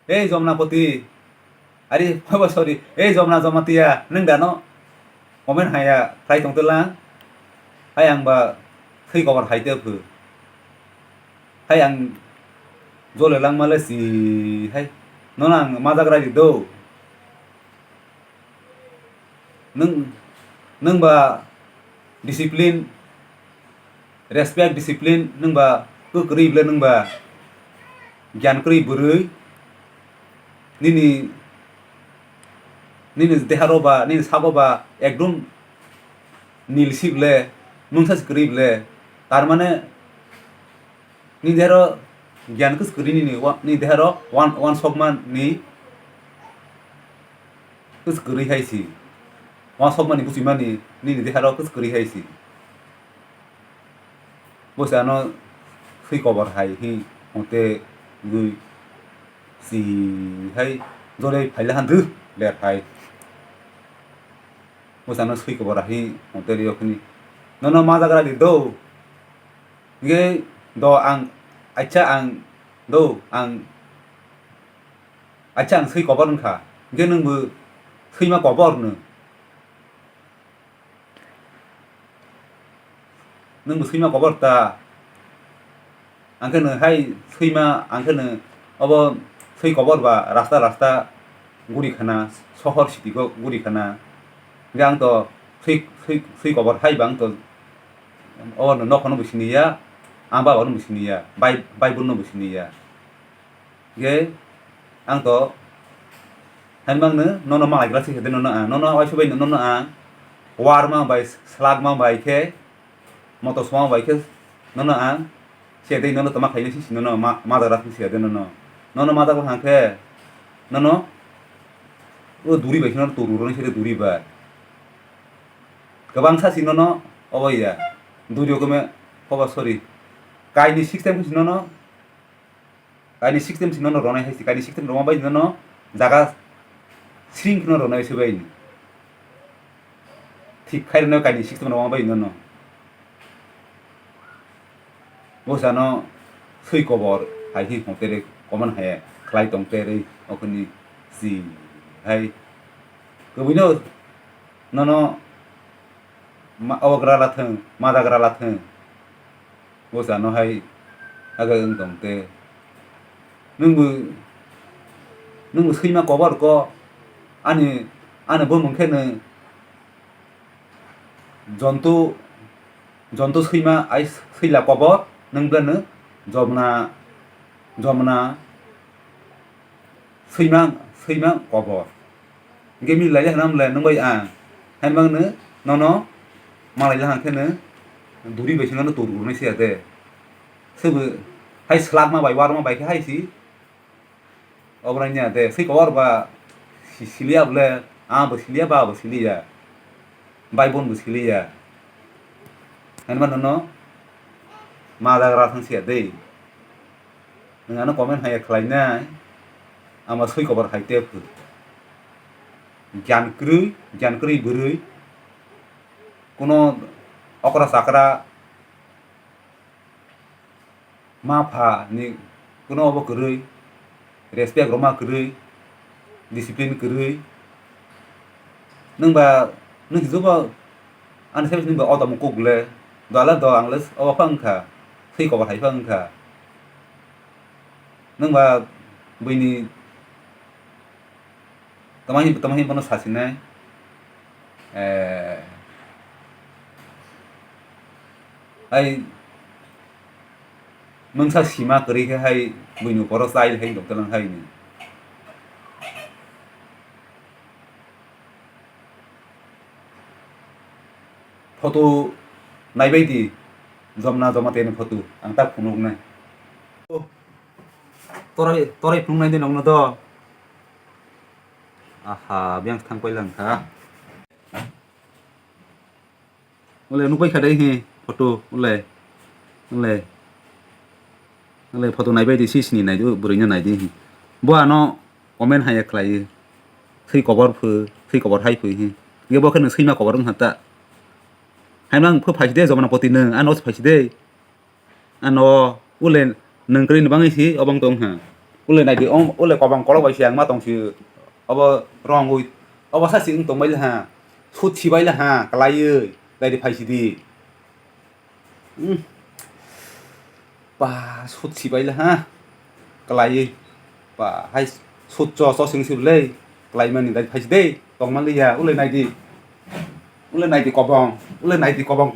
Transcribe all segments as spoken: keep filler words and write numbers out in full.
Ei Jomnapoti, ari, sorry, ei Jomna Jamatia, nwng dano comment haya khlai tongtwlang, hai ang ba thwi kobor hai tephu, hai ang jole langma le si hai, nono ang majagra di do. Nwng, nwng ba discipline, respect, discipline, nwng ba kwrwi bwle, nwng ba gyan kwrwi bwrwi, nini, nini deharo ba, nini sago ba ekdom nil si bwle, mungsa se kwrwi bwle, tar mane, nini deharo gyan kwrwi nini, wa-, nini deharo wan-, wansokma ni kwrwi hai si. Wansokmani buchimani nini deharo kwrwi hai si. Bo se ano swi kobor hai hi hote gwi si hai jole phaila han dwk ler hai. Bo se ano swi kobor hai hote rio khini. Nono majagra di do. Nge do ang, acha ang do ang, acha ang swi kobor wngkha. Nge nwngbo swima kobor no. Nwngbo swima kobor ta. Ang khe no hai swima, ang khe no obo swi kobor ba rasta rasta guri khana, sohor city go guri khana. Hingke ang to swi, swi, swi kobor hai ba ang to obo no nokho no bo sini ya, ang baba no bo sini ya, bai, bai bun no bo sini ya. Ge, ang to, hai mang no, nono malai glass khe de nono ang, nono waisa bai nono ang, war mang bai, slak mang bai khe, moto suma bai khe, nono ang, se de nono tama khaini si nono ma, ma dagra si de nono, nono ma dagra hang khe, nono, o duri bai khe nono turu roni se de duri bai, kwbang sa si nono, obo ya, duri o kome, obo sorry, kaini system khe si nono, Kaini system si nono ronai hai si, kaini system roma bai nono jaga sring kheno ronai se bai ni. Thik khai rwnai kaini system roma bai nono. Bo sano swi kobor hai hi hong tere comment hai khlai tong tere okhoni si hai. Kwbwino nono ma, ogra lathwng, majagra lathwng. Bo sano hai aga wng tong te. Nwngbo, nwngbo swima kobor ko, ani, ani bumung khe nwng jontu, jontu swima ai swila kobor, nwng bwleno jomna, jomna, Swimang, swimang kobor. Hingke bini lailai hwnam le nwng bai ang. Hai mang no, nono malai lahang khe no duri bai se nono tor gurunai se ya de. Sebo hai slakma bai warma bai khe hai si. Obo nang ya de. Swi kobor ba si-, siliya bole, ang bo siliya, ba bo siliya. Bai bon bo siliya. Hai mang nono ma jagra thang se ya de. Nwng ano comment haiya khlainai, ama swi kobor hai te phu. Gyan kwrwi, gyan kwrwi bwrwi, kuno okra chakra ma pha ni kuno obo kwrwi, respect rwma kwrwi, discipline kwrwi. Nwng ba, nwng jobo ani side nwng ba o tamo kuk le, do ala do ang le obo pha wngkha, swi kobor hai pha wngkha. Nwng ba buini tamo hai, tamo hai bono sasinai, eh, ai mungsa sima kwrwi khe hai buini ukoro chai hai doktolang hai ni. Photo naibai di, jomna joma teni photo ang ta phunuknai. Torai, torai phunuknai di nokno do. Aha, biyang thang paila wngkha. Ule nukbai kha dai hi photo, ule, ule, ule photo naibai di, sisini naidu, bwrwino naidi hi. Bo ano comment haiya khlai, swi kobor phu, swi kobor hai phu hi. Nge bo khe no swima kobor wngkha ta. Hai mang phu phaisi de, jomna poti nwng, ano phaisi de. Ano ule nwng kwrwi ni bagwi si obong tong ha. Ulai naidi, om, ulai kobang kolok bai se ang ma tong si. Obo wrong wi. Obo sa si wng tong bai le ha. Sut si bai le ha, kalai wi. Naidi phai si di. Hmm. Pa, sut si bai le ha. Kalai wi. Pa, hai sut cho, cho sing si le. Kalai mani naidi phai si de. Tong ma le ya, ulai naidi. Ulai naidi kobong. Ulai naidi kobong.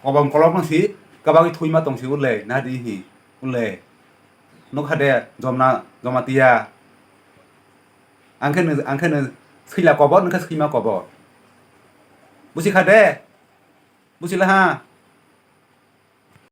Kobong kolok no si. Kabang thui ma tong si ulai. Naidi hi. Ulai. Nukha de, jomna, joma tiya. Ang khe no, ang khe no swila kobor, nokha swima kobor. Busi kha de? Busi la ha?